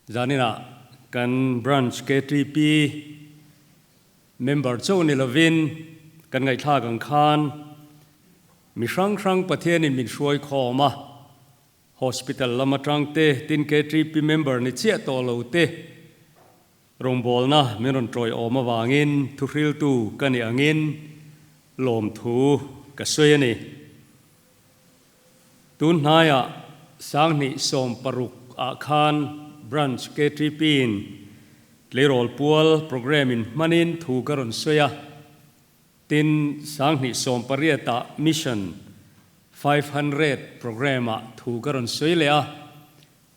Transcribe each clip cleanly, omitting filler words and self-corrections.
Zaninah kan Branch KTP member chauh ni lovin kan ngaihthlak ang khan mi hrang hrang Pathianin min hruai khawm a, Hospital lam atang te, tin KTP member ni chiah tawh lo te rawngbawlna min rawn tawi awm avangin thuhriltu ka nih angin lawmthu ka sawi a ni. Tun hnaiah 2016 ah khan Branch KTP in tleirawl pual programme in hmanin thu ka rawn sawi a. Tin, 2018 ah Mission 500 programme ah thu ka rawn sawi leh a,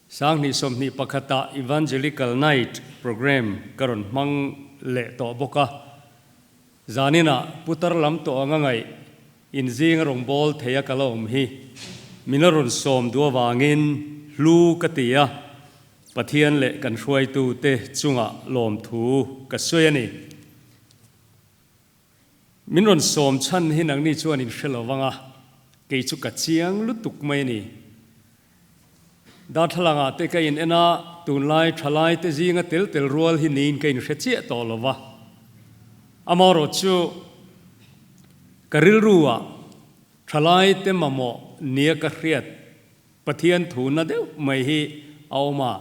2021 ah Evangelical Night programme ka rawn hmang leh tawh bawk a. Zaninah putar lam tawh anga ngaih inzing a rawn bawl thei a ka la awm hi min a rawn sawm duh avangin hlu ka ti a, Pathian leh kan hruaitute chungah lawmthu ka sawi a ni. Min rawn sawm chhan hi nangni chuan in hre lo vang a, kei chu ka chiang lutuk mai a ni. Darthlalangah te ka in en a, tunlai thalai te zinga tel tel rual hi niin ka in hre chiah tawh lo va. Amaherawh chu ka rilru ah thalai te mamawh nia ka hriat Pathian thu na deuh mai hi a awm a,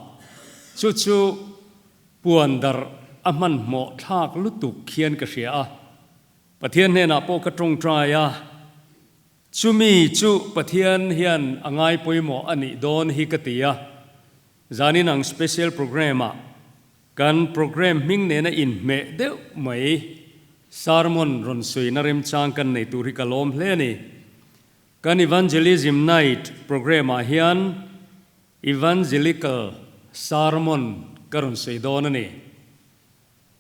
chu chu Puan darh a hmanhmawh thlak lutuk khian ka hria a, Pathian hnenah pawh ka tawngtai a, chumi chu Pathian hian a ngai pawimawh a nih dawn hi ka ti a, zanin ang special programme ah kan programme hming nena inhmeh deuh mai sermon rawn suina remchang kan nei tur hi ka lawm hle a ni. Kan Evangelism Night programme ah hian Evangelical Sermon ka rawn sawi dawn a ni.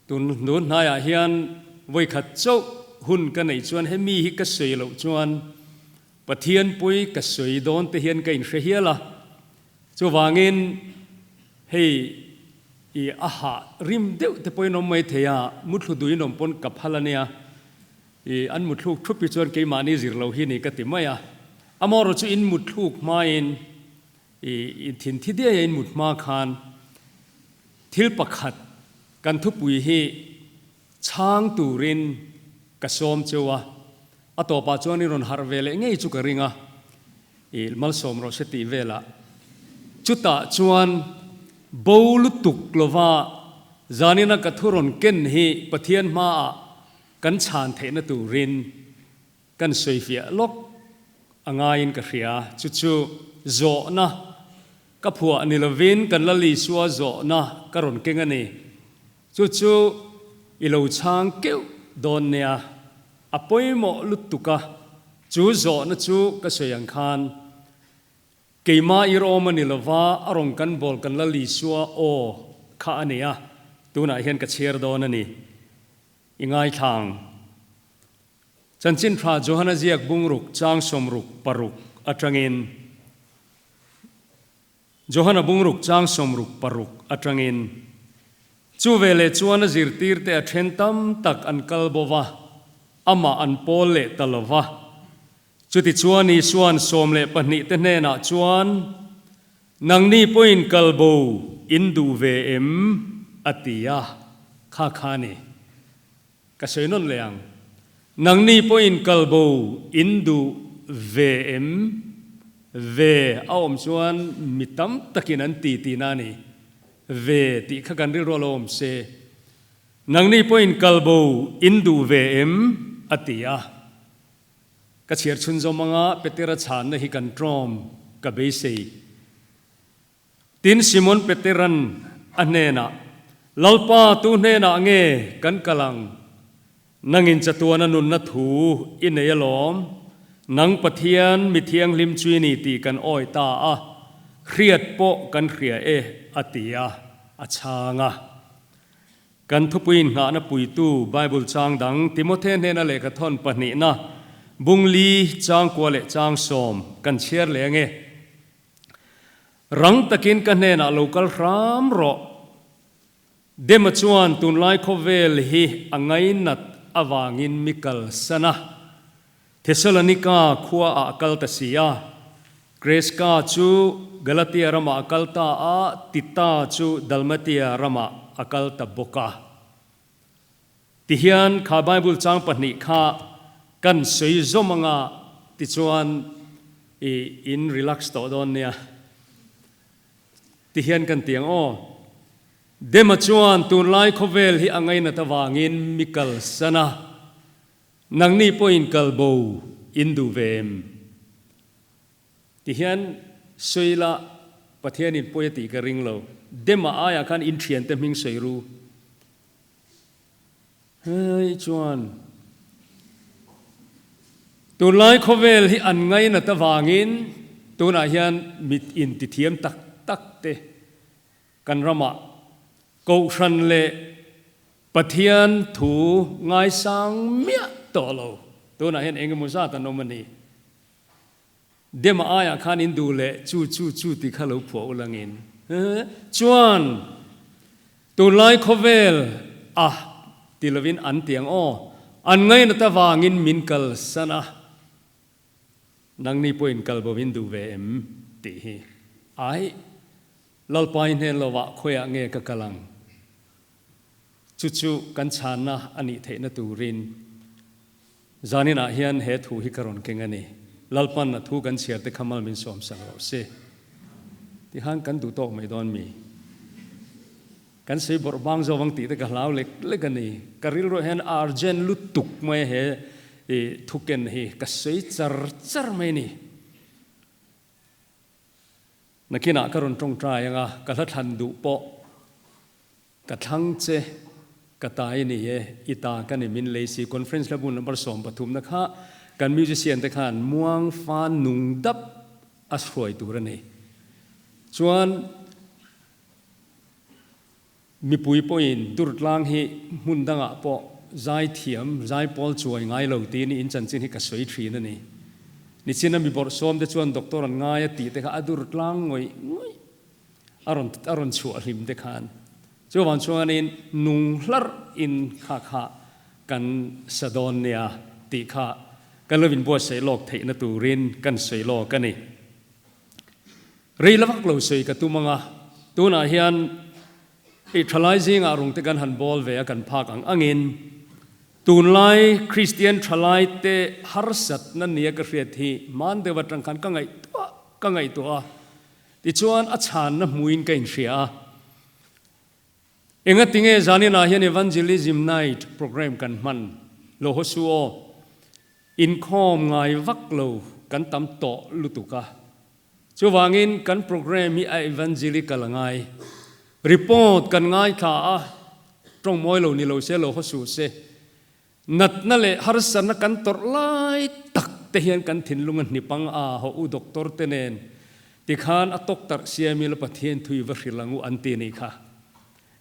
Tun hnun hnaiah hian vawikhat chauh hun ka neih chuan hemi hi ka sawi loh chuan Pathian pui ka sawi dawn te hian ka inhre hial a. Chuvangin hei i a hah rim deuh te pawhin awm mai thei a, muthlu duhin awm pawn ka phal a nia. I an muthluk thup hi chuan keimahni zir lo hi ni ka ti mai a. Amaherawhchu chu in muthluk hmain i i thin thi diai a in mut hma khan thil pakhat kan thupui hi chhang turin ka sawm cheu a, a tawpah chuan i rawn harh ve leh ngei chu ka ring a, i malsawm rawh se tih velah chutah chuan bo lutuk lova zanina ka thu rawn ken hi Pathian hmaah kan chhan theihna turin Kan sawifiah lawk a ngaiin ka hria. Chu chu zawhna ka phuah ni lovin kan Lal Isua zawhna ka rawn keng a ni. Chu chu i lo chhang keuh dawn nia. A pawimawh lutuk a, chu zawhna chu ka sawi ang khan keimah i rawm a ni lova a rawn kan bawl kan Lal Isua aw kha a ni a, tunah hian ka chhiar dawn a ni. I ngaithlang. Chanchin Tha Johana ziak bungruk chang 66 atangin Johana bungruk chang 66 atangin Chu veleh chuan a zirtirte a then tam tak an kal bo va, amah an pawl leh ta lo va. Chutichuan Isua'n 12 te hnenah chuan, Nangni pawhin kal bo in duh ve em? a ti a, kha kha ni. Ka sawi nawn leh ang. Nangni pawhin kal bo in duh ve em? Ve a awm chuan mi tam takin an ti tihna a ni. Ve tih kha kan rilru a lo awm se. Nangni pawhin kal bo in duh ve em? a ti a. Ka chhiar chhunzawm anga Petera chhanna hi kan tlawm ka beisei. Tin, Simon Petera'n a hnenah, Lalpa, tu hnenah nge kan kal ang? Nangin chatuana nunna thu i nei alawm. Nang Pathian mi thianghlim chu i ni tih kan awi ta a, hriat pawh kan hria e, a ti a, a chhang a. Kan thupui inngahna puitu Bible chang dang Timothe hnena lehkhathawn pahnihna bung li chang kua leh chang sawm kan chhiar leh ange. Rang takin ka hnenah lo kal hram rawh. Dema chuan tunlai khawvel hi a ngainat avangin mi kalsan a, Thesalonika khua ah a kal ta si a. Kreska chu Galatia ramah a kal ta a, Tita chu Dalmatia ramah a kal ta bawk a. Tihian kha Bible chang pahnih kha kan sawi zawm anga tichuan i in relax tawh dawn nia. Tihian kan ti ang aw. Dema chuan tunlai khawvel hi a ngainat avangin mi kalsan a, nangni pawhin kalbo in duh ve em? Tihian sawi la, Pathianin pawi a tih ka ring lo. Dema aiah khan in thiante hming sawi ru. Hei chuan tunlai khawvel hi an ngainat avangin tunah hian mit intithiam tak tak te kan ramah Kohhran leh Pathian thu ngaisang miah tawh lo tunah hian engemaw zat an awm a ni. Dema aiah khan in duh leh chu chu chu ti kha lo phuah u langin chuan tunlai khawvel a ti lovin an ti ang aw, an ngainat avangin min kalsan a, nangni pawhin kal bo in duh ve em tih hi ai Lalpa i hnen lovah khawiah nge ka kal ang? Chu chu kan chhanna a nih theihna turin Zaninah hian he thu hi ka rawn keng a ni. Lalpan a thu kan chhiar te kha mal min sawm sak rawh se. Tikhan kan duh tawk mai dawn mi? Kan sei bawrh bang zo vang tih te ka hlau lek lek a ni. Ka rilruah hian urgent lutuk mai he thuken hi ka sawi char char mai a ni. Nakinah ka rawn tawngtai anga ka hla thlan duh pawh Ka thlang che, ka ta i ni e, i ta ka ni min lei si. Conference hla bun number 13 na kha kan musician te khan muang fa nung dap a hruai tur a ni. Chuan mipui pawhin Durtlang hi hmun dangah pawh zaithiam, zaipawl chuai ngai lo tiin in chanchin hi ka sawi thin a ni. Nichina mi bawrhsawm te chuan doctor an ngai a tih te kha a Durtlang ngawih ngawih. A rawn a rawn chhuah hlim te khan chuvang chuanin nung hlarh in kha kha kan sa dawn nia tih kha kan lo inbuatsaih lawk theihna turin kan sawi lawk a ni. Rei la vak lo sawi ka tum anga tunah hian hei thalai zingah rung te kan han bawl ve a kan phak ang angin tunlai Kristian thalai te harsatna nia ka hriat hi hman deuh atang khan ka ngaihtuah ka ngaihtuah a. Tichuan a chhanna hmuin ka inhria a. Engatinge zaninah hian Evangelism Night program kan hman lo haw su aw. Inkhawm ngai vak lo kan tam tawh lutuk a. Chuvangin kan program hi a evangelical a ngai. Report kan ngaithla a, tawng mawi lo ni lo se lo haw su se. Natna leh harsatna kan tawrh lai tak te hian kan thinlung a hnip ang a, haw u doctor te nen tikhan a tawk tarh siam ila Pathian thui va hrilh ang u an ti anih kha.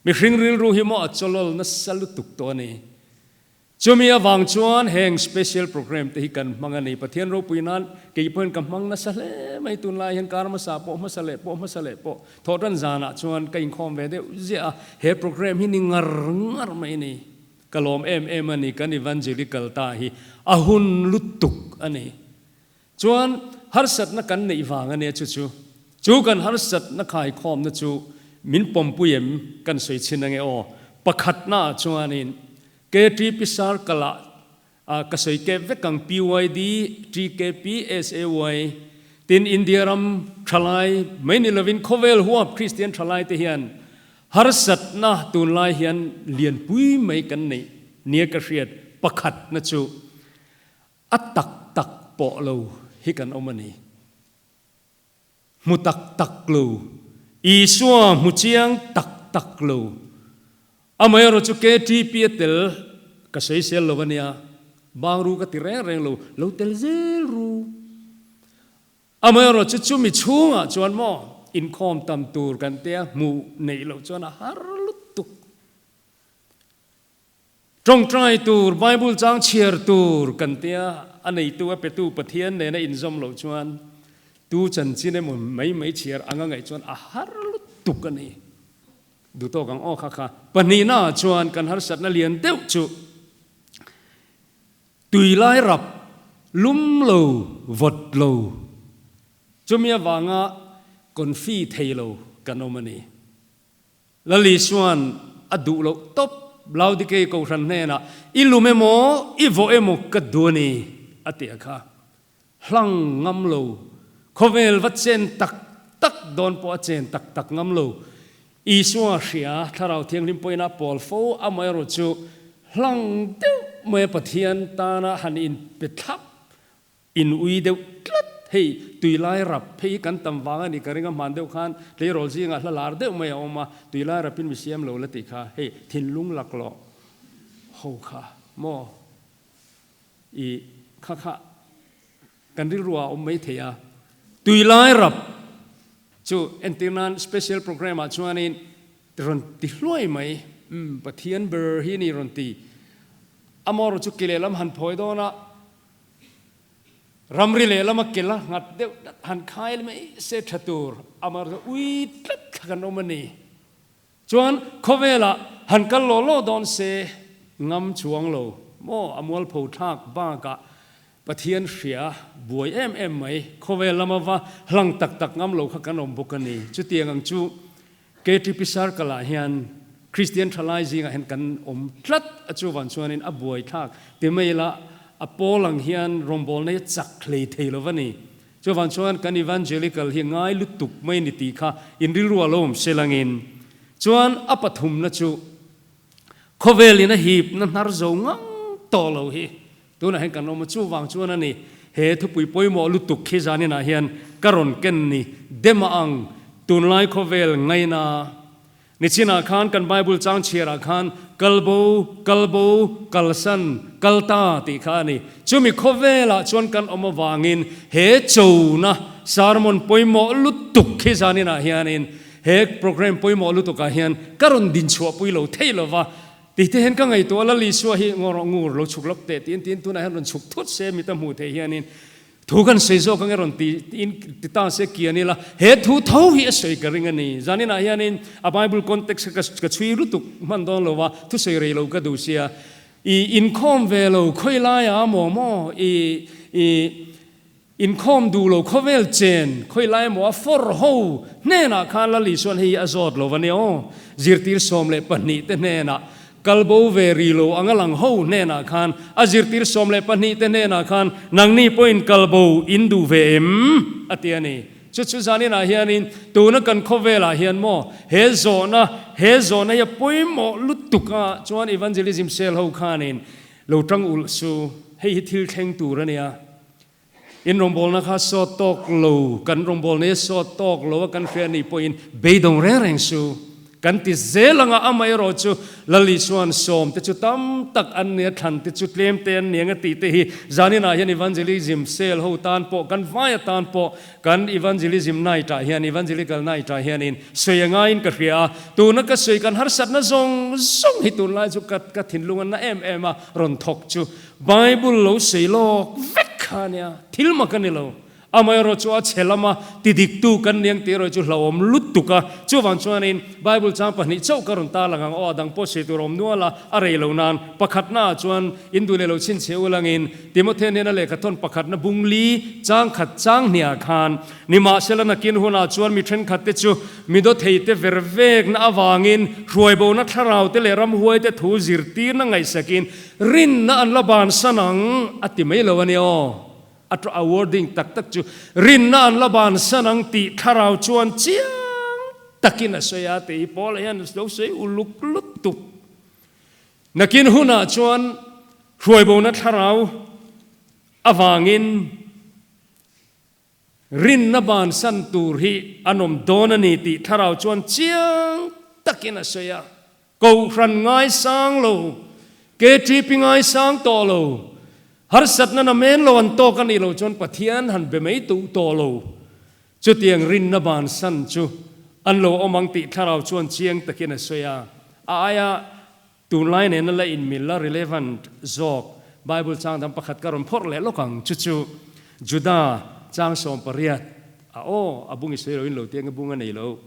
Mihring rilru hi maw a chawlawl nasa lutuk tawh a ni. Chumi avang chuan heng special program te hi kan hmang a ni. Pathian ropui nan kei pawhin ka hmang nasa hle mai tunlai hian kar hmasa pawh hmasa leh pawh hmasa leh pawh thawhtan zanah chuan ka inkhawm ve deuh ziah a, he program hi ni ngar ngar mai a ni. Ka lawm em em a ni, kan evangelical ta hi a hun lutuk a ni. Chuan harsatna kan neih vang a nia chu chu. Chu kan harsatna khaikhawmna chu min pawmpui em kan sawi chhin ange aw. Pakhatna ah chuanin KTP circle ah ka sawi kep vek ang PYD, TKP, SAY tin India ram thalai mai ni lovin khawvel huap Kristian thalai te hian Harsatna tunlai hian lianpui mai kan neih nia ka hriat pakhatna chu a tak tak pawh lo hi kan awm a ni. Hmu tak tak lo, Isua hmu chiang tak tak lo. Amaherawh chu KTP a tel ka sawisel lo a nia, bangru ka ti reng reng lo, lo tel zel ru. Amaherawh chu chumi chhungah chuan maw inkhawm tam tur kan tia hmuh neih loh chuan a har lutuk. Tawngtai tur, Bible chang chhiar tur kan tia a neitu a petu Pathian nena inzawm loh chuan tu chanchin emaw mai mai chhiar anga ngaih chuan a har lutuk a ni. Duhtawk ang aw kha kha. Pahnihnaah chuan kan harsatna lian deuh chu Tui lai rap, lum lo, vawt lo. Chumi avanga confi thei lo kan awm a ni. Lal Isua'n a duh loh tawp Laodikei Kohhran hnenah, I lum emaw, i vawh emaw ka duh a ni, a ti a kha. Hlang ngam lo, khawvel va chen tak tak dawn pawh a chen tak tak ngam lo. Isua hria, Thlarau Thianghlim pawhin a pawl fo, amaherawhchu hlang deuh mai a Pathian tana han inpe thlap In ui deuh tlat, hei tuilai rap hei hi kan tam vang a ni ka ring a, hman deuh khan tleirawl zingah hla lar deuh mai a awm a, tuilai rapin mi siam lo la tih kha, hei thinlung laklawh ho kha maw i kha kha kan rilru ah a awm mai thei a, tuilai rap chu entir nan special program ah chuanin rawn ti hluai mai, umm Pathian ber hi a ni rawn ti, amaherawhchu chu ki lehlam han phawi dawn a, Ramri lehlam a kel a nghat deuh tlat han khai mai se tha tur amar chu ui tlat thla kan awm a ni. Chuan khawvelah han kal law law dawn se ngam chuang lo maw a mualpho thlak bakah Pathian hria buai em em mai khawvel lama va hlang tak tak ngam lo kha kan awm bawk a ni. Chutiang ang chu KTP Circle ah hian Kristian thalai zingah hian kan awm tlat a chuvan chuanin a buaithlak ti mai ila a pawl ang hian rawngbawlna hi a chak hlei thei lo va ni. Chuvan chuan kan Evangelical hi ngai lutuk mai ni tih kha in rilru a lo awm se langin chuan a pathumna chu khawvelin a hipna hnar zo ngang tawh lo hi Tunah hian kan awm a, chuvang chuan a ni, he thupui pawimawh lutuk khi zaninah hian ka rawn ken ni, Dema ang, tunlai khawvel ngaina. Nichinah khan kan Bible chang chhiarah khan kalbo, kalbo, kalsan, kalta tih kha a ni. Chumi khawvelah chuan kan awm avangin he chona sermon pawimawh lutuk khi zaninah hianin he program pawimawh lutukah hian ka rawn dinchhuahpui lo thei lova, Tih te hian ka ngaihtuah Lal Isua hi ngaw rawh ngur lo chhuk lawk teh tiin tiin tunah hian rawn chhuk thut se mita hmuh theih hianin thu kan sawi zawk ange rawn ti tiin ti ta se kian ila he thu tho hi a sawi ka ring a ni. Zaninah hianin a Bible context kha ka chhui lutuk hman dawn lo va, thu sawi rei lo ka duh sia. I inkhawm ve lo khawi laiah maw maw i i Inkhawm duh lo khawvel chen khawi lai emaw a fawr ho hnenah khan Lal Isuan hei hi a zawt lo va nia aw. Zirtir 12 te hnenah kalbo ve ri lo anga lang ho hnenah khan a zirtir 12 te hnenah khan nangni pawhin kalbo in duh ve em? a ti a ni. Chu chu zaninah hianin tuna kan khawvelah hian maw he zawhna he zawhna hi a pawimawh lutuk a chuan evangelism cell ho khanin lo tang ulh su hei hi thil thleng tur a nia. In rawngbawlna kha sawt tawk lo, kan rawngbawlna hi sawt tawk lo a kan hria nih pawhin beidawng reng reng su. Kan ti zel anga amaherawh chu Lal Isua'n sawm te chu tam tak an nia, thlan te chu tlem te an nia tih te hi zaninah hian evangelism cell ho tan pawh kan vai atan pawh kan evangelism night ah hian evangelical night ah hianin sawi a ngaiin ka hria a, tuna ka sawi kan harsatna zawng zawng hi tunlai chu ka ka thinlung a na em em a rawn thawk chu Bible lo sei lawk vek kha ania, thil mak a ni lo. Amaherawh chu a chhe lama ti diktu kan niang tih erawh chu hlauhawm lutuk a. Chuvang chuanin Bible chang pahnih chauh ka rawn tarlang ang aw, a dang pawh sawi tur a awm nual a, a rei lo nan. Pakhatnaah chuan in duh leh lo chhinchhe ulangin Timothea hnena lehkhathawn pakhatna bung li chang khat chang hniah khan Nimahsela nakin hunah chuan mi thenkhatte chu mi dawtheite ver vekna avangin hruaibona thlaraute leh ramhuaite thu zirtirna ngaihsakin Rinna an la bansan ang a ti mai lo a nia aw. A a wording tak tak chu Rinna an la bansan ang tih thlarau chuan chiang takin a sawi a tih hi Paula hian lo sawi uluk lutuk. Nakin hunah chuan hruaibona thlarau avangin Rinna bansan tur hi an awm dawn a ni tih thlarau chuan chiang takin a sawi a. Kohhran ngaisang lo, KTP ngaisang tawh lo, harsatna namen lo an tawk a nih loh chuan Pathian han be mai duh tawh lo. Chutiang rinna bansan chu an lo awm ang tih thlarau chuan chiang takin a sawi a. A aia Tunlai nena la inmil a relevant zawk Bible chang dang pakhat ka rawn phawrh leh lawk ang chu chu Juda chang 18 a aw a bung i sawi loin lo tiang a bung a nei lo.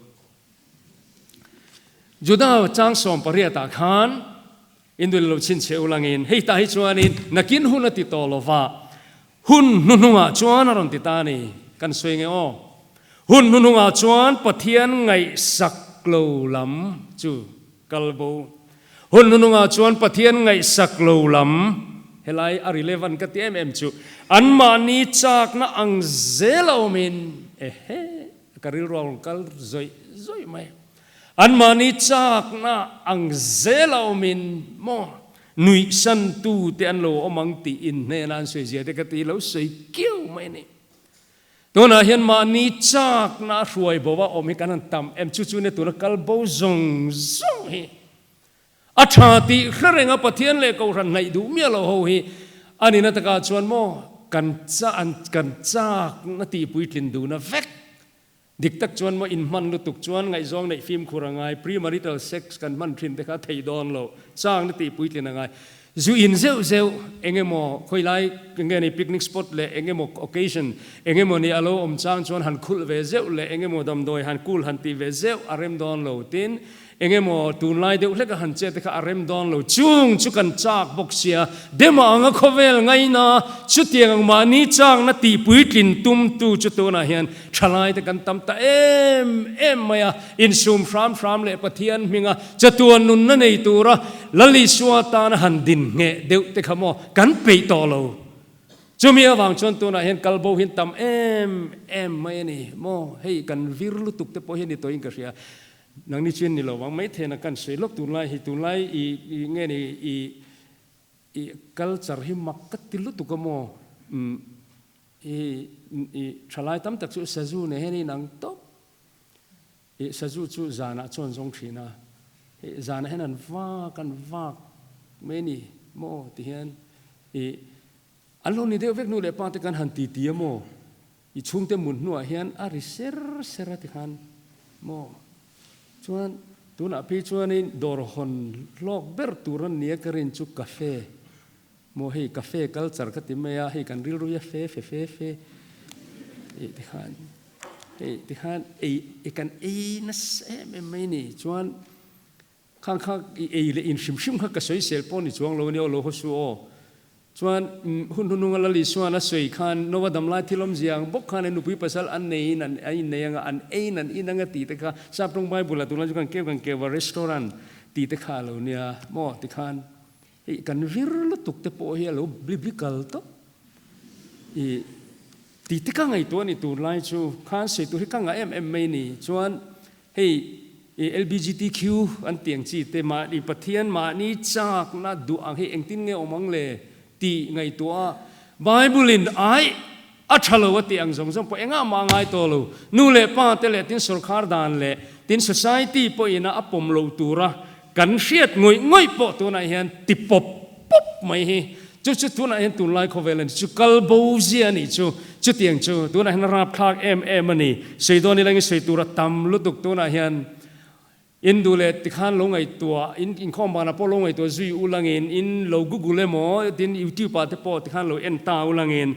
Juda chang 18 ah khan indul lo chhinchhe ulangin hei tah hi chuanin nakin hun a ti tawh lova hun hnuhnungah chuan a rawn ti ta a ni kan sawi nge aw. Hun hnuhnungah chuan Pathian ngaihsak lo lam chu kal bo. Hun hnuhnungah chuan Pathian ngaihsak lo lam, helai a relevant ka ti em em chu, anmahni chakna ang zel a awmin, ehe, ka rilru a rawn kal zawih zawih mai. Anmahni chakna ang zel a awmin maw nuihsan tute an lo awm ang tih inhnena an sawi zia te ka ti lo sawi kiau mai a ni. Tunah hian mahni chakna a hruai bo a awm hi kan han tam em? Chu chu nia tuna kal bo zawng zawng hi a tha tih hre renga Pathian leh Kohhran hnaih duh miah lo ho hi a nihna takah chuan maw kan cha an kan chakna tihpuitlin duhna vek dik tak chuan maw inhman lutuk chuan ngaihzawng neih fimkhur a ngai, premarital sex kan hman thin te kha a theih dawn lo, chakna tihpuitlin a ngai. Zu in zeuh zeuh eng emaw khawilai nge ni picnic spot leh eng emaw occasion eng emaw ni a lo awm chang chuan han khulh ve zeuh leh eng emaw damdawi han kul han tih ve zeuh a rem dawn lo tin eng emaw tunlai deuh hlek a han chet te kha a rem dawn lo chung chu kan chak bawk sia dema anga khawvel ngaina chutiang ang mahni chakna tih puitlin tumtu chu tunah hian thalai te kan tam ta em em mai a insum hram hram leh Pathian hminga chatuan nunna nei tura Lal Isua tana han din ngheh deuh te kha maw kan peih tawh lo. Chumi avang chuan tunah hian kal bo hian tam em em mai a ni maw. Hei kan vir lutuk te pawh hi a ni tawhin ka hria. Nangni chuan ni lo vang mai theiin a kan sawi lawk tunlai hi tunlai i i nge ni i i culture hi mak ka ti lutuk a maw. Umm i i thalai tam tak chu sazu nen hian a inang tawp. Ih sazu chu zanah chuan zawng thin a, ih zanah hian an vak an vak mai a ni maw ti hian ih an lo ni deuh vek nu leh pa te kan han ti ti a maw i chhungte mun hnuah hian a ri ser ser a ti khan maw chuan tunah phei chuanin dawr hawn hlawk ber tur an nia ka rin chu cafe maw hei cafe culture ka ti mai a hei kan rilru hi a fe fe fe fe ih ti khan. Hei tikhan ei i kan ei nasa em em mai ni chuan khang kha i ei leh in hrim hrim kha ka sawi sel pawh ni chuang lo ania aw lo haw su aw. Chuan hun hnununga Lal Isuan a sawi khan Noa damlai thil awmzia ang bawk khan nupui pasal an neiin an innei anga an eiin an in anga tih te kha Saptawng Bible ah tunlai chu kan keu kan keu a restaurant tih te kha a lo nia maw tikhan hei kan vir lutuk te pawh hi a lo biblical tawp I ti te ka ngaihtuah a ni tunlai chu khan sawi tur hi ka ngah em em mai ni chuan hei i LBGTQ an tih ang chi te mahni Pathian mahni chakna duh ang hi engtin nge awm ang le tih ngaihtuah a Bible in ai a tha lo a tih ang zawng zawng pawh engah mah a ngai tawh lo nu leh pa te leh tin sorkar dan leh tin society pawhin a a pawm loh tura Kan hriat ngawih ngawih pawh tunah hian ti pawp pawp mai hi chu chu tunah hian tunlai khawvel a ni chu kal bo zia a nih chu chutiang chu tunah hian a rapthlak em em a ni sawi dawn ila nge sawi tur a tam lutuk tunah hian in duh leh tikhan lo ngaihtuah in inkhawm banah pawh lo ngaihtuah zui ulangin in lo google emaw tin youtube ah te pawh tikhan lo en ta ulangin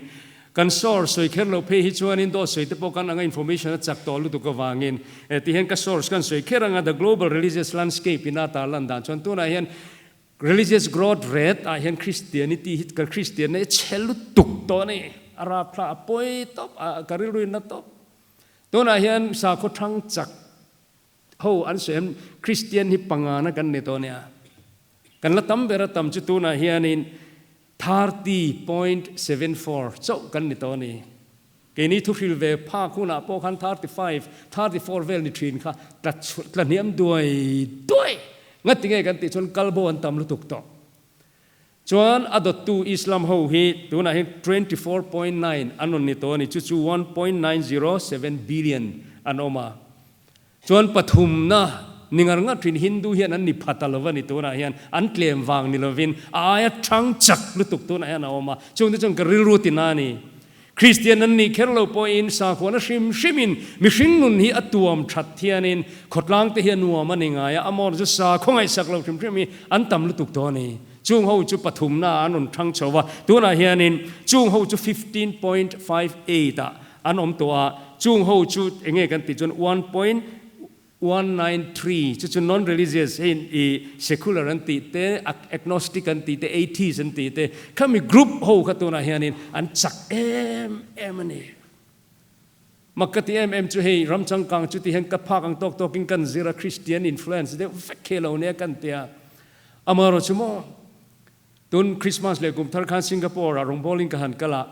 Kan source sawi kher loh phei hi chuanin dawt sawi te pawh kan anga information a chak tawh lutuk avangin ti hian ka source kan sawi kher anga the global religious landscape in a tarlan dan chuan tunah hian religious growth rate ah hian Christianity hi kan Christian na hi a chhe lutuk tawh a ni a rapthla a pawi tawp a ka rilru in a tawp tunah hian sakhaw thang chak ho an sawi hian Christian hi pangana kan ni tawh ania kan la tam ber a tam chu tunah hianin 30.74 chauh kan ni tawh a ni. Keini thuhril ve phak hunah pawh khan 35, 34 vel ni thin kha tla tla hniam duai duai ngati nge kan tih chuan kalbo an tam lutuk tawh. Chuan a dawttu Islam ho hi tunah hian 24.9 an rawn ni tawh a ni, chu chu 1.907 billion an awm a. Chuan pathumna ni ngar ngar thin Hindu hian an ni pha ta lo a ni tunah hian an tlem vang ni lovin a aia thang chak lutuk tunah hian a awm a, chungte chuan ka rilru ti na a ni. Kristian an nih kher lo pawhin sakhuana hrim hrimin mihring nun hi a tuam that hianin khawtlang te hi a nuam a ni ngai a, amawr chu sakhaw ngaihsak lo hrim hrim hi an tam lutuk tawh a ni. Chung ho chu pathumna ah an rawn thang chho va, tunah hianin chung ho chu 15.58 ah an awm tawh a, chung ho chu enge kan tih chuan 1.193 chu chu non-religious hei i secular an tih te, agnostic an tih te, atheist an tih te, khami group ho kha tunah hianin an chak em em a ni. Mak ka ti em em chu hei ram changkang chu ti hian ka phak ang tawk tawkin kan zir a, Christian influence deuh vek hi lo nia kan tia. Amaherawh chu maw tun Christmas leh kum thar khan Singapore ah rawngbawlin ka han kal a,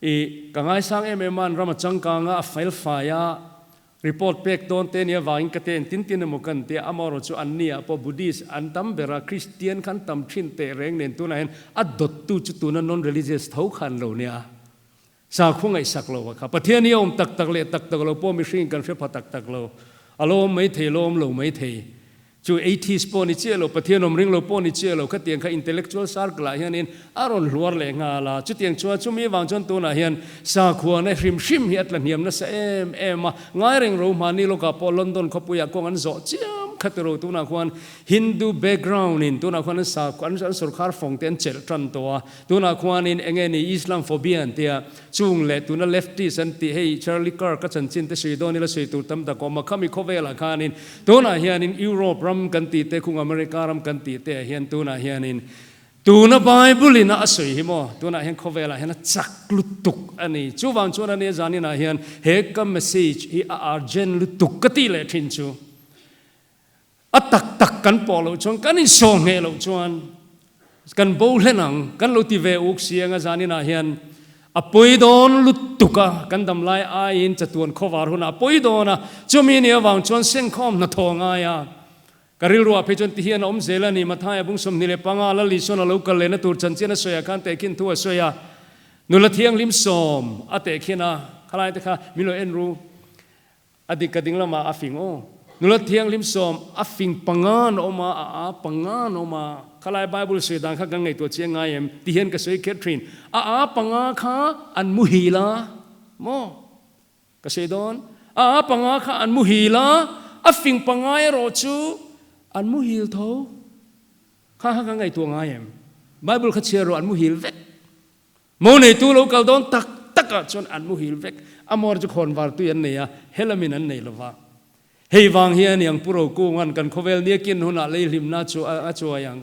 i ka ngaisang em em a, an ram a changkang a, a felfai a, Report pek dawn te nia vangin ka ten tin tin emaw kan tia, amaherawh chu an nia pawh Buddhist an tam ber a, Christian khan tam thin teh reng nen tunah hian a dawttu chu tuna non-religious tho khan lo nia. Sakhua ngaihsak lo a kha. Pathian hi a awm tak tak leh tak tak lo pawh mihring kan hre pha tak tak lo. A lo awm mai thei, lo awm lo mai thei. Chu atheist pawh ni chiah lo, Pathian awm ring lo pawh ni chiah lo, khatiang kha intellectual circle ah hianin a rawn hluar leh nghal a. Chutiang chuan chumi avang chuan tunah hian sakhuana hrim hrim hi a tla hniam nasa em em a. Ngai reng ro hmani lawkah pawh London khawpuiah kawng an zawh chiam kha tiro tunah khuan Hindu background in tunah khuan an sakhua an sorkar fawng te an chelh tan tawh a. Tunah khuanin enge ni Islam phobia an tia, chung leh tuna leftist an tih hei Charlie Kirk a chanchin te sawi dawn ila sawi tur tam tak awm a, khami khawvelah khanin tunah hianin Europe ram kan tih te khung America ram kan tih te ah hian tunah hianin tuna Bible in a a sawi hi maw tunah hian khawvelah hian a chak lutuk a ni. Chuvang chuan ania zaninah hian he ka message hi a urgent lutuk ka tih leh thin chu. A tak tak kan pawh loh chuan, kan insawh ngheh loh chuan kan bo hlen ang, kan lo ti ve uk si anga zaninah hian a pawi dawn lutuk a, kan dam lai aiin chatuan khawvar hunah a pawi dawn a, chumi ni avang chuan sengkhawm hnathawh a ngai a, ka rilruah phei chuan tihian a awm zel a ni, Mathaia bung 25 Lal Isuan a lo kal lehna tur chanchin a sawi ah khan tehkhin thu a sawi a, nula thianghlim sawm a tehkhin a, khalai te kha min lo en ru. A dik ka ding lamah a fing aw. Nula thianghlim sawm a fing panga an awm a, a a panga an awm a. Khalai Bible sawi dan kha kan ngaihtuah chiang ngai em? Ti hian ka sawi kher thin. A a panga kha an muhil a maw? Ka sawi dawn. A a panga kha an muhil a, a fing panga erawh chu an muhil tho. Kha kha kan ngaihtuah ngai em? Bible kha chhiar rawh an muhil vek. Mo neitu lo kal dawn tak takah chuan an muhil vek. A mawr chu khawn var tui an nei a, helamin an nei lova. Hei vang hian iang Pu Rokunga'n kan khawvel niakin hunah lei hlimna chu a chuai ang.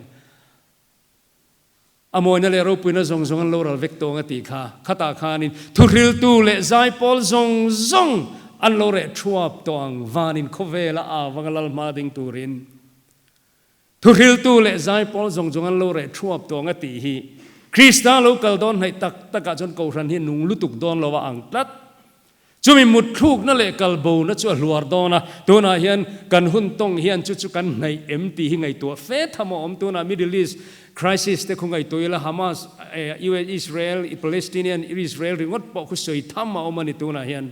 A mawina leh ropuina zawng zawng an lo ral vek tawng a tih kha. Khatah khanin thuhriltu leh zaipawl zawng zawng an lo reh thuap tawh ang vanin khawvela avanga lal hma ding turin. Thuhriltu leh zaipawl zawng zawng an lo reh thuap tawng a tih hi Krista lo kal dawn hnaih tak takah chuan Kohhran hi nung lutuk dawn lo a ang tlat. Chumi mutthlukna leh kalbona chu a hluar dawn a, tunah hian kan hun tawng hian chu chu kan hnaih em tih hi ngaihtuah fe tham a awm. Tunah Middle East crisis te khu ngaihtuah ila Hamas, US, Israel, Palestinian, Israel ringawt pawh khu sawi tham a awm a ni tunah hian.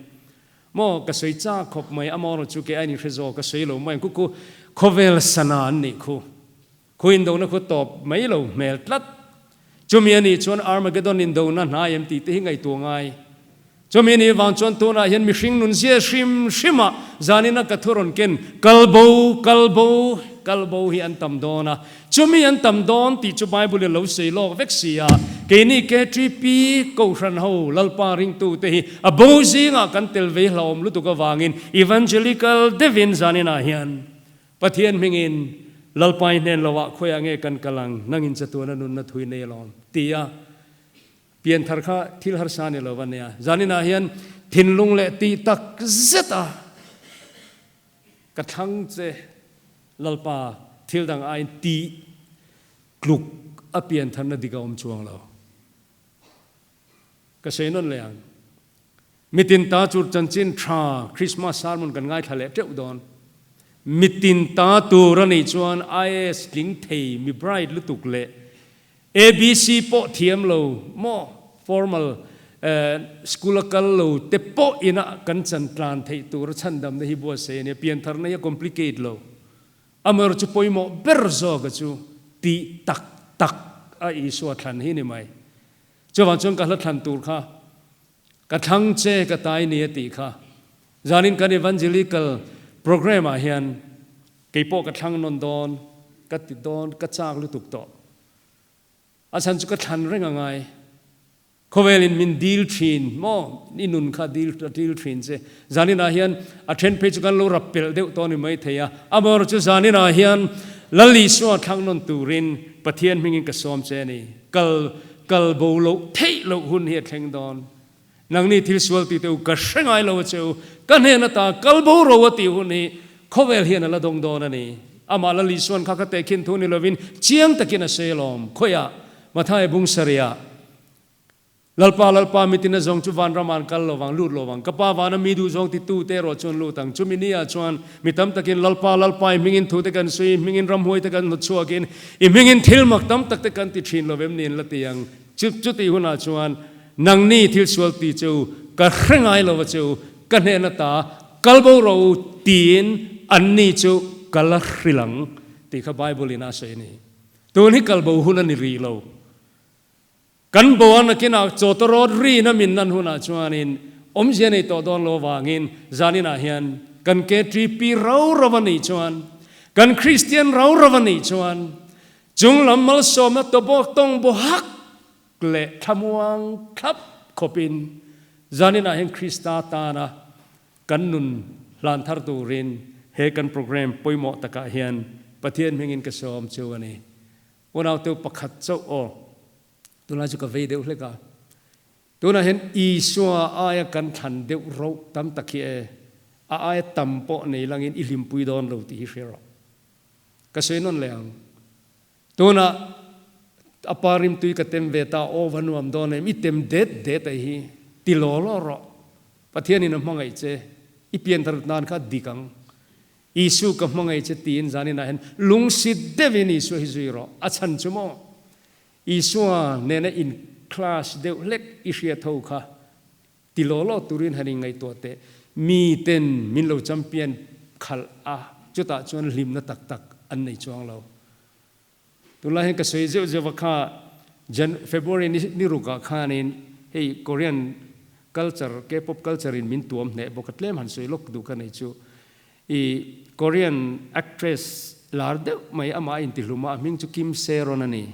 Maw ka sawi chak khawp mai amaherawh chu kei ain hre zawk ka sawi lo mai ang khu khawvel sana an nih khu khu indona khu tawp mai lo hmel tlat chumi anih chuan Armageddon indona hnai em tih te hi ngaihtuah ngai chumi anih vang chuan tunah hian mihring nun zia hrim hrim ah zanin a ka thu rawn ken kalbo kalbo kalbo hi an tam dawn a Chumi an tam dawn tih chu Bible in lo sawi lawk vek si a, keini KTP Kohhran ho Lalpa ringtute hi a bo zingah kan tel vei hlauhawm lutuk avangin Evangelical deuhin zaninah hian Pathian hmingin Lalpa i hnen loah khawiah nge kan kal ang, nangin chatuana nunna thui nei alawm ti a pianthar kha thil harsa ni lo a nia. Zaninah hian thinlung leh tih tak zet a Ka thlang che Lalpa thil dang aiin tih tluk a piantharna dik a awm chuang lo. Ka sawi nawn leh ang. Mitin ta tur chanchin tha Christmas sermon kan ngaithla leh teuh dawn. Mitin ta tur a nih chuan IAS tling thei mi bright lutuk leh ABC pawh thiam lo maw? Formal school a kal lo te pawh ina kan chan tlan theih tur a chhandamna hi buatsaih a nia, piantharna hi a complicate lo. Amaherawh chu pawimawh ber zawka chu tih tak tak a Isua thlan hi ni mai. Chuvang chuan ka hla thlan tur kha ka thlang che ka tai ni a tih kha. Zanin kan evangelical program ah hian keipawh ka thlang nawn dawn, ka ti dawn, ka chak lutuk tawh. A chhan chu ka thlan reng a ngai. Khawvelin min dil thin maw? I nun kha dil a dil thin che. Zaninah hian a then phei chu kan lo rap pelh deuh tawh a ni maithei a. Amaherawh chu zaninah hian Lal Isua thlang nawn turin Pathian hmingin ka sawm che a ni. Kal kal bo loh theih loh hun hi a thleng dawn. Nangni thil sual tih te u ka hre ngai lo a che u, ka hnen ata kal bo ro a tih hun hi khawvel hian a la dawng dawn a ni. Amah Lal Isuan kha ka tehkhin thu ni lovin chiang takin a sawi alawm. Khawiah? Matthai bung sarihah, Lalpa, Lalpa, mitin a zawng chu van ramah an kal lo vang, lut lo vang. Ka Pa vana mi duh zawng titu te erawh chuan lut ang. Chumi ni ah chuan mi tam takin, Lalpa, Lalpa, i hmingin thu te kan sawi, i hmingin ramhuai te kan hnawt chhuakin, i hmingin thil mak tam tak te kan ti thin lo vem niin la ti ang. Chu, chutih hunah chuan nangni thil sual ti che u, ka hre ngai lo va che u, ka hnen ata kal bo rawh u tiin anni chu ka la hrilh ang tih kha Bible in a sawi a ni. Tun hi kal bo hun a ni rih lo. Kan bo a nakinah chawtawrawt rin a min nan hunah chuanin awmzia nei tawh dawn lo avangin zaninah hian kan KTP rau rau a nih chuan, kan Kristian rau rau a nih chuan Chung lam malsawmna tawbawk tawng bu hak leh thlamuang thlap khawpin zaninah hian Krista tana kan nun hlan thar turin he kan program pawimawh takah hian Pathian hmingin ka sawm chu a ni. Unauteu pakhat chauh aw, tunlai chu ka vei deuh hlek a. Tunah hian Isua aia kan thlan deuh roh tam tak hi e, a aia tam pawh nei langin i hlimpui dawn lo tih hi hria rawh. Ka sawi nawn leh ang. Tunah a pa rimtui ka tem ve ta, aw va nuam dawn em, i tem det det ai hi, ti law law rawh. Pathianin a hmangaih che, i pianthar nan kha dik ang. Isu ka hmangaih che tiin zaninah hian lungsit deuhin Isua hi zui rawh. A chhan chu maw? Isua nena in class deuh hlek i hriat ho kha Ti law law turin han inngaihtuah teh. Mi ten min lo champion khalh a, chutah chuan hlimna tak tak an nei chuang lo. Tunlai hian ka sawi zeuh zeuh a kha Jan February ni ni rukah khanin hei Korean culture K-pop culture in min tuam hneh bawk a tlem han sawi lawk duh ka nei chu i Korean actress lar deuh mai amah a intihlum a, a hming chu Kim Sae-ron a ni.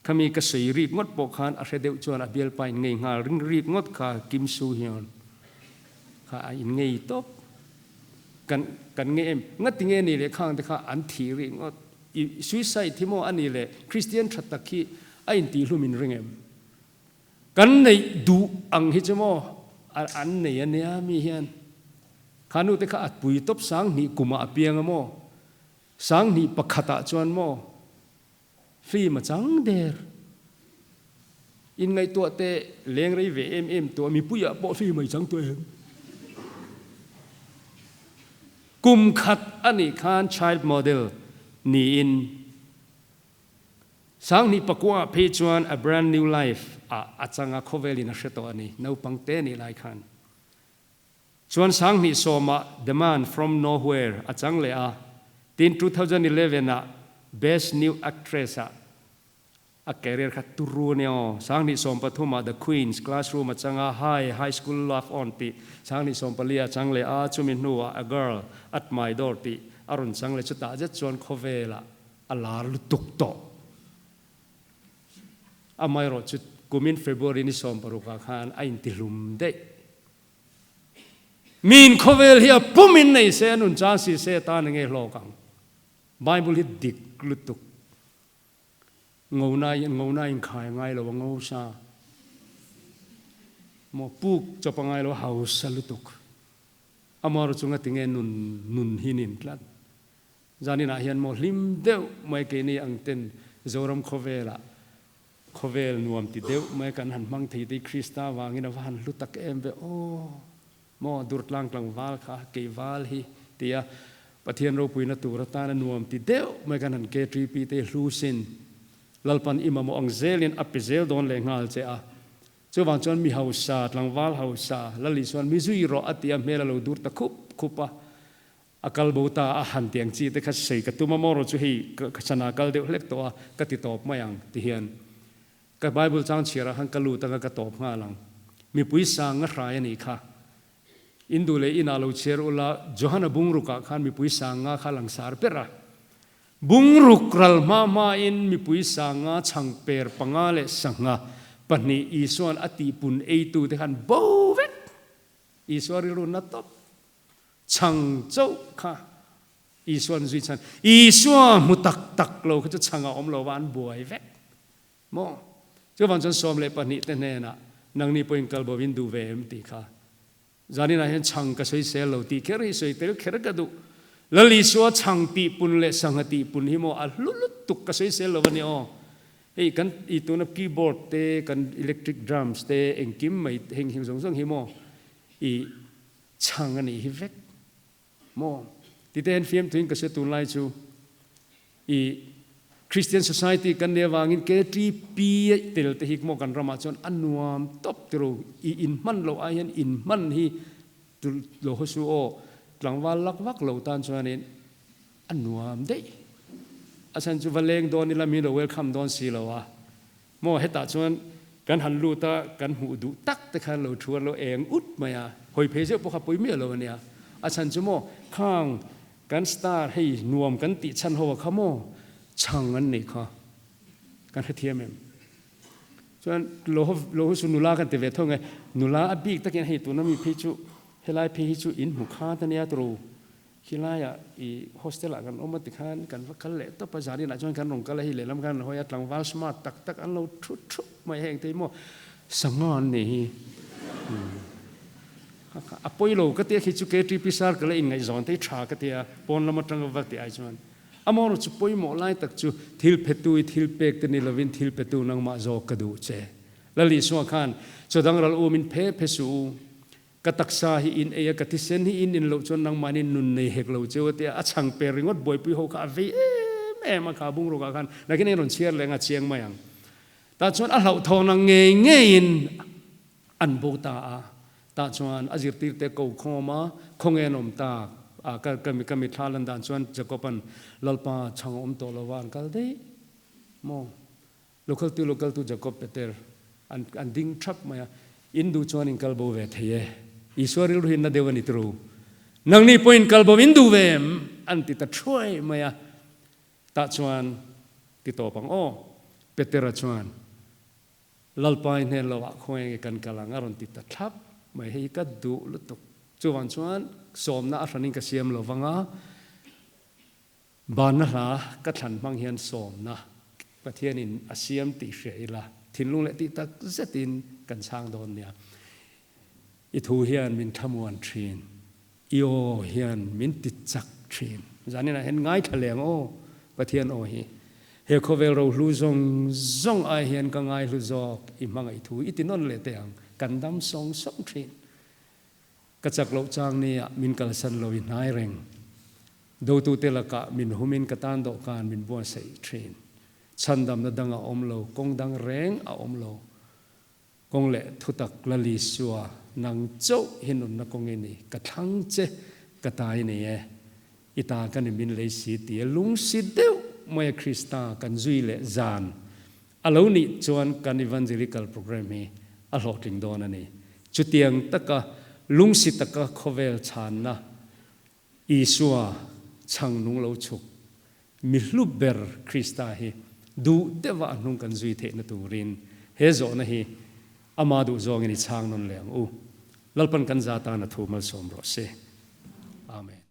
Khami ka sawi rik ngawt pawh khan a hre deuh chuan a bialpa in ngei nghal ring rik ngawt kha Kim Soo Hyun kha a in ngei tawp. Kan kan ngei em? Ngati nge ni leh khang te kha an thih rik ngawt. I suicide hi maw a ni leh Christian tha tak hi a in tih hlum in ring em? Kan neih duh ang hi chu maw an nei a nia mi hian. Kha nu te kha a pui tawp 2000 kumah a piang a maw? 2001 ah chuan maw? Film a chang der. Inngaihtuah teh leng rei ve em em tawh a, mipuiah pawh film a i chang tawh em? Kum khat a nih khan child model niin 2009 ah phei chuan A Brand New Life ah a chang a, khawvelin a hre tawh a ni, naupang te nih lai khan. Chuan 2010 ah The Man From Nowhere a chang leh a, tin 2011 ah Best New Actress ah a career kha turu a nia aw. 2013 ah The Queen's Classroom a chang a, High High School Love On tih 2014 ah a chang leh a, chumi hnu ah A Girl At My Door tih a rawn chang leh chutah zet chuan khawvel ah a lar lutuk tawh. Amaherawh chu kumin February ni 16 ah khan a intihlum daih. Miin khawvel hi a pum in nei se, a nun chang si se tan enge hlawk ang? Bible hi dik lutuk. Ngona in ngona in khai ngai lo a ngo sa. Maw puk chawp a ngai lo a hausa lutuk. Amaherawh chu ngatinge nun nun hi nin tlat. Zaninah hian maw hlim deuh mai keini ang ten Zoram khawvelah Khawvel nuam ti deuh mai kan han hmang thei te hi Krista vangin a va han hlu tak em ve aw! Maw Durtlang tlangval kha kei val hi tia Pathian ropuina tur atana nuam ti deuh mai kan han KTP te hi hlu sin. Lalpan i mamawh ang zelin a pe zel dawn leh nghal che a. Chuvang chuan mi hausa, tlangval hausa, Lal Isuan mi zui rawh a tia hmel a lo dur ta khup khup a. A kal bo ta a han tiang chi te kha sei ka tum a maw rawh chu hei ka chana kal deuh hlek tawh a ka ti tawp mai ang ti hian ka Bible chang chhiar ah khan ka lut anga ka tawp nghal ang. Mipui sang a hrai a nih kha. In duh leh inah lo chhiar ula Johana bungruk ah khan mipui sang nga kha langsar ber a. Bungruk ral hma hma in mipui sang nga chhang per panga leh sangha pahnih Isuan a tihpun eitu te khan bo vek. Isua rilru na tawp. Chhang chauh kha Isua'n zui chhan. Isua hmu tak tak lo kha chu chhang a awm lo va, an buai vek maw? Chuvang chuan 12 te hnenah Nangni pawhin kal bo in duh ve em tih kha. Zaninah hian chhang ka sawi sel lo tih kher hi sawi tel kher ka duh. Lal Isua chhang tih pun leh sangha tih pun hi maw a hlu lutuk ka sawi sel lo a ni aw. Hei kan i tuna keyboard te kan electric drums te engkim mai heng heng zawng zawng hi maw i chhang a nih hi vek maw. Tite hian fiamthuin ka hre tunlai chu i Christian Society kan nih avangin KTP tel te hi maw kan ramah chuan a nuam tawp tiro i inhman loh ai hian inhman hi lo haw su aw tlangval lak vak lo tan chuanin a nuam daih a chhan chu va leng dawn ila min lo welcome dawn si lo a maw hetah chuan kan han lut a kan hmuh duh tak te khan lo thu a lo eng ut mai a hawi phei zeuh pawh kha pawi miah lo a nia a chhan chu maw khang Kan star hei nuam kan tih chhan ho a kha maw chhang an neih kha kan hrethiam em? Chuan lo lo hu chu nula kan ti ve tho nge nula a bik takin hei tuna mi phei chu helai phei hi chu in hmu khat ania turu khilaiah i hostel ah kan awm a tikhan kan va kal leh tawp a zanin ah chuan kan rawn kal a hei lehlam khan an hawi a tlangval smart tak tak an lo thu thup mai heng te hi maw sangha an nei hi. A pawi lo ka tia khi chu KTP circle a inngaihzawn te hi tha ka tia, pawn lam atanga va tih ai chuan. Amaherawh chu pawimawh lai tak chu thil phetu i thil pek te ni lovin thil petu nangmah zawk ka duh che. Lal Isua khan, Chaw dang ral um in phe phe suh u, ka taksa hi in ei a, ka thisen hi in in loh chuan nangmahni nun nei hek lo cheu a tia, a chhang per ringawt buaipui ho kha a vei em em a kha bungrukah khan nakin eng rawn chhiar leh anga chiang mai ang. Tah chuan a hlauhthawng ang ngei ngeiin An bo ta a, tah chuan a zirtirte ko khawm a, khawnge an awm tak a, ka ka ka mithla lan dan chuan Jacob-a'n Lalpa chhang a awm tawh lo va, an kal daih maw? Lo kaltu lo kaltu Jacob Peter an an ding thap mai a, in duh chuan in kal bo ve thei e, Isua rilru hi na deuh a ni turu, nangni pawh in kal bo in duh ve em? an ti ta thuai mai a, tah chuan ti tawp ang aw, Petera chuan Lalpai hnen lo ah khaw enge kan kal ang a rawn ti ta thlap mai hei ka duh lutuk. Chuvang chuan sawmna a hranin ka siam lo vang a, banna hla ka thlan hmang hian sawmna Pathianin a siam tih hria ila thinlung leh tih tak zetin kan chhang dawn nia. I thu hian min thlamuan thin, i aw hian min ti chak thin. Zaninah hian ngaithla leng aw Pathian aw hi. He khawvel rohlu zawng zawng ai hian ka ngaihlu zawk i hmangaih thu i ti nawn leh teh ang, kan dam sawng sawng thin. Ka chak loh chang nia min kalsan lo i hnai reng. Dotute lakah min humin ka tan dawhkan min buatsaih thin. Chhandamna dang a awm lo, kawng dang reng a awm lo. Kawng leh thutak Lal Isua, nang chauh hi nunna kawng i ni, ka thlang che, ka ta i nei e, i ta ka ni min lei si ti a lungsi deuh mai a Krista kan zui leh zan a lo nih chuan kan evangelical program hi a hlawhtling dawn a ni. Chutiang taka lungsi taka khawvel chhanna Isua chhang nung lo chhuk mi hlu ber Krista hi duh deuha a hnung kan zui theihna turin he zawhna hi ama duh zawngin i chhang nawn leh ang u. Lalpan kan za tan a thu malsawm rawh se. Amen.